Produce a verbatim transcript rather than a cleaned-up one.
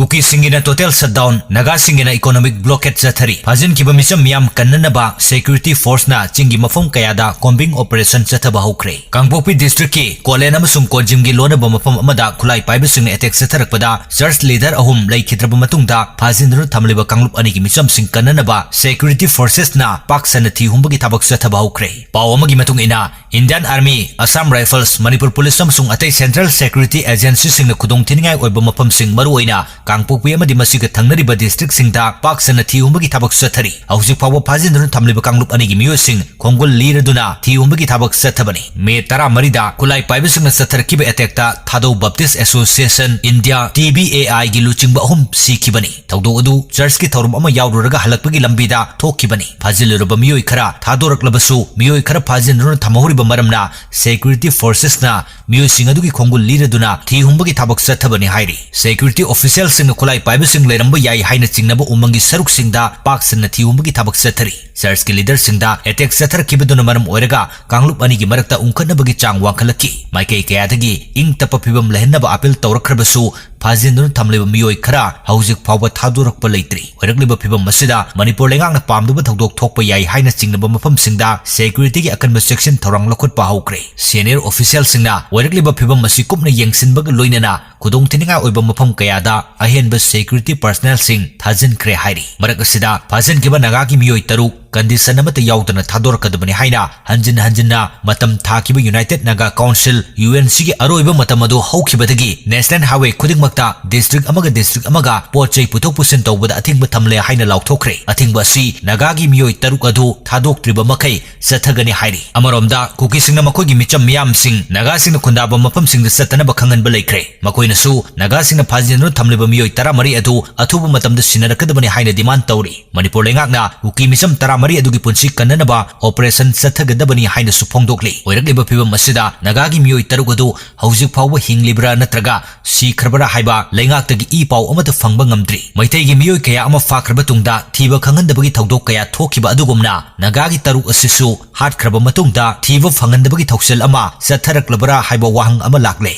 ꯀꯨꯀꯤꯁꯤꯡꯒꯤꯅ total shutdown, ꯅꯥꯒꯥꯁꯤꯡꯒꯤꯅ economic blockade ꯆꯠꯊꯔꯤ꯫ ꯐꯥꯖꯤꯟꯈꯤꯕ ꯃꯤꯆꯝ ꯃꯤꯌꯥꯝ ꯀꯟꯅꯅꯕ security forceꯅ ꯆꯤꯡꯒꯤ ꯃꯐꯝ ꯀꯌꯥꯗ combing operation ꯆꯠꯊꯕ ꯍꯧꯈ꯭ꯔꯦ꯫ ꯀꯥꯡꯄꯣꯛꯄꯤ districtꯀꯤ ꯀꯣꯂꯦꯟ ꯑꯃꯁꯨꯡ ꯀꯣꯟꯖꯤꯝꯒꯤ ꯂꯣꯟꯅꯕ ꯃꯐꯝ ꯑꯃꯗ ꯈꯨꯠꯂꯥꯏ ꯄꯥꯏꯕꯁꯤꯡꯅ attack ꯆꯠꯊꯔꯛꯄꯗ church leader ꯑꯍꯨꯝ ꯂꯩꯈꯤꯗ꯭ꯔꯕ ꯃꯇꯨꯡꯗ ꯐꯥꯖꯤꯟꯗꯨꯅ ꯊꯝꯂꯤꯕ ꯀꯥꯡꯂꯨꯞ ꯑꯅꯤꯒꯤ ꯃꯤꯆꯝꯁꯤꯡ ꯀꯟꯅꯅꯕ security forcesꯅ ꯄꯥꯛ ꯁꯟꯅ ꯊꯤ ꯍꯨꯝꯕꯒꯤ ꯊꯕꯛ ꯆꯠꯊꯕ ꯍꯧꯈ꯭ꯔꯦ꯫ ꯄꯥꯎ ꯑꯃꯒꯤ ꯃꯇꯨꯡ ꯏꯟꯅ, Indian Army, Assam Rifles, Manipur Police ꯑꯃꯁꯨꯡ ꯑꯇꯩ central security agencyꯁꯤꯡꯅ ꯈꯨꯗꯣꯡ ꯊꯤꯅꯤꯡꯉꯥꯏ ꯑꯣꯏꯕ ꯃꯐꯝꯁꯤꯡ, ꯃꯔꯨꯑꯣꯏꯅ ꯀꯥꯡꯄꯣꯛꯄꯤ ꯑꯃꯗꯤ ꯃꯁꯤꯒ ꯊꯪꯅꯔꯤꯕ districtꯁꯤꯡꯗ ꯄꯥꯛ ꯁꯟꯅ ꯊꯤ ꯍꯨꯝꯕꯒꯤ ꯊꯕꯛ ꯆꯠꯊꯔꯤ꯫ ꯍꯧꯖꯤꯛ ꯐꯥꯎꯕ ꯐꯥꯖꯤꯟꯗꯨꯅ ꯊꯝꯂꯤꯕ ꯀꯥꯡꯂꯨꯞ ꯑꯅꯤꯒꯤ ꯃꯤꯑꯣꯏꯁꯤꯡ ꯈꯣꯡꯒꯨꯜ ꯂꯤꯔꯗꯨꯅ ꯊꯤ ꯍꯨꯝꯕꯒꯤ ꯊꯕꯛ ꯆꯠꯊꯕꯅꯤ꯫ ꯃꯦ ꯇꯔꯥꯃꯔꯤꯗ ꯈꯨꯠꯂꯥꯏ ꯄꯥꯏꯕꯁꯤꯡꯅ ꯆꯠꯊꯔꯛꯈꯤꯕ attackꯇ Thadou Baptist Association India, T B A I, ꯒꯤ ꯂꯨꯆꯤꯡꯕ ꯑꯍꯨꯝ ꯁꯤꯈꯤꯕꯅꯤ꯫ ꯊꯧꯗꯣꯛ ꯑꯗꯨ churchꯀꯤ ꯊꯧꯔꯝ ꯑꯃ ꯌꯥꯎꯔꯨꯔꯒ ꯍꯜꯂꯛꯄꯒꯤ ꯂꯝꯕꯤꯗ ꯊꯣꯛꯈꯤꯕꯅꯤ꯫ ꯐꯥꯖꯤꯜꯂꯨꯔꯕ ꯃꯤꯑꯣꯏ ꯈꯔ ꯊꯥꯗꯣꯔꯛꯂꯕꯁꯨ, ꯃꯤꯑꯣꯏ ꯈꯔ ꯐꯥꯖꯤꯟꯗꯨꯅ ꯊꯝꯍꯧꯔꯤꯕ ꯃꯔꯝꯅ security forcesꯅ ꯃꯤꯑꯣꯏꯁꯤꯡ ꯑꯗꯨꯒꯤ ꯈꯣꯡꯒꯨꯜ ꯂꯤꯔꯗꯨꯅ ꯊꯤ ꯍꯨꯝꯕꯒꯤ ꯊꯕꯛ ꯆꯠꯊꯕꯅꯤ ꯍꯥꯏꯔꯤ꯫ Security officialꯁꯤꯡꯅ ꯈꯨꯠꯂꯥꯏ ꯄꯥꯏꯕꯁꯤꯡ ꯂꯩꯔꯝꯕ ꯌꯥꯏ ꯍꯥꯏꯅ ꯆꯤꯡꯅꯕ ꯎꯃꯪꯒꯤ ꯁꯔꯨꯛꯁꯤꯡꯗ ꯄꯥꯛ ꯁꯟꯅ ꯊꯤ ꯍꯨꯝꯕꯒꯤ ꯊꯕꯛ ꯆꯠꯊꯔꯤ꯫ Churchꯀꯤ leaderꯁꯤꯡꯗ attack ꯆꯠꯊꯔꯛꯈꯤꯕꯗꯨꯅ ꯃꯔꯝ ꯑꯣꯏꯔꯒ ꯀꯥꯡꯂꯨꯞ ꯑꯅꯤꯒꯤ ꯃꯔꯛꯇ ꯎꯪꯈꯠꯅꯕꯒꯤ ꯆꯥꯡ ꯋꯥꯡꯈꯠꯂꯛꯈꯤ꯫ ꯃꯥꯏꯀꯩ ꯀꯌꯥꯗꯒꯤ ꯏꯪ ꯇꯞꯄ ꯐꯤꯕꯝ ꯂꯩꯍꯟꯅꯕ appeal ꯇꯧꯔꯛꯈ꯭ꯔꯕꯁꯨ, ꯐꯥꯖꯤꯟꯗꯨꯅ ꯊꯝꯂꯤꯕ ꯃꯤꯑꯣꯏ ꯈꯔ ꯍꯧꯖꯤꯛ ꯐꯥꯎꯕ ꯊꯥꯗꯣꯔꯛꯄ ꯂꯩꯇ꯭ꯔꯤ꯫ ꯑꯣꯏꯔꯛꯂꯤꯕ ꯐꯤꯕꯝ ꯑꯁꯤꯗ ꯃꯅꯤꯄꯨꯔ ꯂꯩꯉꯥꯛꯅ ꯄꯥꯝꯗꯕ ꯊꯧꯗꯣꯛ ꯊꯣꯛꯄ ꯌꯥꯏ ꯍꯥꯏꯅ ꯆꯤꯡꯅꯕ ꯃꯐꯝꯁꯤꯡꯗ securityꯒꯤ ꯑꯀꯟꯕ ꯆꯦꯛꯁꯤꯟ ꯊꯧꯔꯥꯡ ꯂꯧꯈꯠꯄ ꯍꯧꯈ꯭ꯔꯦ꯫ Senior officialꯁꯤꯡꯅ ꯑꯣꯏꯔꯛꯂꯤꯕ ꯐꯤꯕꯝ ꯑꯁꯤ ꯀꯨꯞꯅ ꯌꯦꯡꯁꯤꯟꯕꯒ ꯂꯣꯏꯅꯅ ꯈꯨꯗꯣꯡꯊꯤꯅꯤꯡꯉꯥꯏ ꯑꯣꯏꯕ ꯃꯐꯝ ꯀꯌꯥꯗ ꯑꯍꯦꯟꯕ security personnelꯁꯤꯡ ꯊꯥꯖꯤꯟꯈ꯭ꯔꯦ ꯍꯥꯏꯔꯤ꯫ ꯃꯔꯛ ꯑꯁꯤꯗ ꯐꯥꯖꯤꯟꯈꯤꯕ ꯅꯥꯒꯥꯒꯤ ꯃꯤꯑꯣꯏ ꯇꯔꯨꯛ condition ꯑꯃꯠꯇ ꯌꯥꯎꯗꯅ ꯊꯥꯗꯣꯔꯛꯀꯗꯕꯅꯤ ꯍꯥꯏꯅ ꯍꯟꯖꯤꯟ ꯍꯟꯖꯤꯟꯅ ꯃꯇꯝ ꯊꯥꯈꯤꯕ United Naga Council, UNCꯒꯤ ꯑꯔꯣꯏꯕ ꯃꯇꯝ ꯑꯗꯨ ꯍꯧꯈꯤꯕꯗꯒꯤ National Highway ꯈꯨꯗꯤꯡꯃꯛꯇ district ꯑꯃꯒ district ꯑꯃꯒ ꯄꯣꯠ ꯆꯩ ꯄꯨꯊꯣꯛ ꯄꯨꯁꯤꯟ ꯇꯧꯕꯗ ꯑꯊꯤꯡꯕ ꯊꯝꯂꯦ ꯍꯥꯏꯅ ꯂꯥꯎꯊꯣꯛꯈ꯭ꯔꯦ꯫ ꯑꯊꯤꯡꯕ ꯑꯁꯤ ꯅꯥꯒꯥꯒꯤ ꯃꯤꯑꯣꯏ ꯇꯔꯨꯛ ꯑꯗꯨ ꯊꯥꯗꯣꯛꯇ꯭ꯔꯤꯕ ꯃꯈꯩ ꯆꯠꯊꯒꯅꯤ ꯍꯥꯏꯔꯤ꯫ ꯑꯃꯔꯣꯝꯗ, ꯀꯨꯀꯤꯁꯤꯡꯅ ꯃꯈꯣꯏꯒꯤ ꯃꯤꯆꯝ ꯃꯤꯌꯥꯝꯁꯤꯡ ꯅꯥꯒꯥꯁꯤꯡꯅ ꯈꯨꯟꯗꯥꯕ ꯃꯐꯝꯁꯤꯡꯗ ꯆꯠꯇꯅꯕ ꯈꯪꯍꯟꯕ ꯂꯩꯈ꯭ꯔꯦ꯫ ꯃꯈꯣꯏꯅꯁꯨ ꯅꯥꯒꯥꯁꯤꯡꯅ ꯐꯥꯖꯤꯟꯗꯨꯅ ꯊꯝꯂꯤꯕ ꯃꯤꯑꯣꯏ ꯇꯔꯥꯃꯔꯤ ꯑꯗꯨ ꯑꯊꯨꯕ ꯃꯇꯝꯗ ꯁꯤꯟꯅꯔꯛꯀꯗꯕꯅꯤ ꯍꯥꯏꯅ demand ꯇꯧꯔꯤ꯫ ꯃꯅꯤꯄꯨꯔ ꯂꯩꯉꯥꯛꯅ ꯀꯨꯀꯤ ꯃꯤꯆꯝ ꯇꯔꯥꯃꯔꯤ ꯑꯗꯨꯒꯤ ꯄꯨꯟꯁꯤ ꯀꯟꯅꯅꯕ operation ꯆꯠꯊꯒꯗꯕꯅꯤ ꯍꯥꯏꯅꯁꯨ ꯐꯣꯡꯗꯣꯛꯂꯤ꯫ ꯑꯣꯏꯔꯛꯂꯤꯕ ꯐꯤꯕꯝ ꯑꯁꯤꯗ ꯅꯥꯒꯥꯒꯤ ꯃꯤꯑꯣꯏ ꯇꯔꯨꯛ ꯑꯗꯨ ꯍꯧꯖꯤꯛ ꯐꯥꯎꯕ ꯍꯤꯡꯂꯤꯕ꯭ꯔꯥ ꯅꯠꯇ꯭ꯔꯒ ꯁꯤꯈ꯭ꯔꯕ꯭ꯔꯥ ꯍꯥꯏꯕ ꯂꯩꯉꯥꯛꯇꯒꯤ ꯏ ꯄꯥꯎ ꯑꯃꯠꯇ ꯐꯪꯕ ꯉꯝꯗ꯭ꯔꯤ꯫ ꯃꯩꯇꯩꯒꯤ ꯃꯤꯑꯣꯏ ꯀꯌꯥ ꯑꯃ ꯐꯥꯈ꯭ꯔꯕ ꯇꯨꯡꯗ ꯊꯤꯕ ꯈꯪꯍꯟꯗꯕꯒꯤ ꯊꯧꯗꯣꯛ ꯀꯌꯥ ꯊꯣꯛꯈꯤꯕ ꯑꯗꯨꯒꯨꯝꯅ ꯅꯥꯒꯥꯒꯤ ꯇꯔꯨꯛ ꯑꯁꯤꯁꯨ ꯍꯥꯠꯈ꯭ꯔꯕ ꯃꯇꯨꯡꯗ ꯊꯤꯕ ꯐꯪꯍꯟꯗꯕꯒꯤ ꯊꯧꯁꯤꯜ ꯑꯃ ꯆꯠꯊꯔꯛꯂꯕ꯭ꯔꯥ ꯍꯥꯏꯕ ꯋꯥꯍꯪ ꯑꯃ ꯂꯥꯛꯂꯦ꯫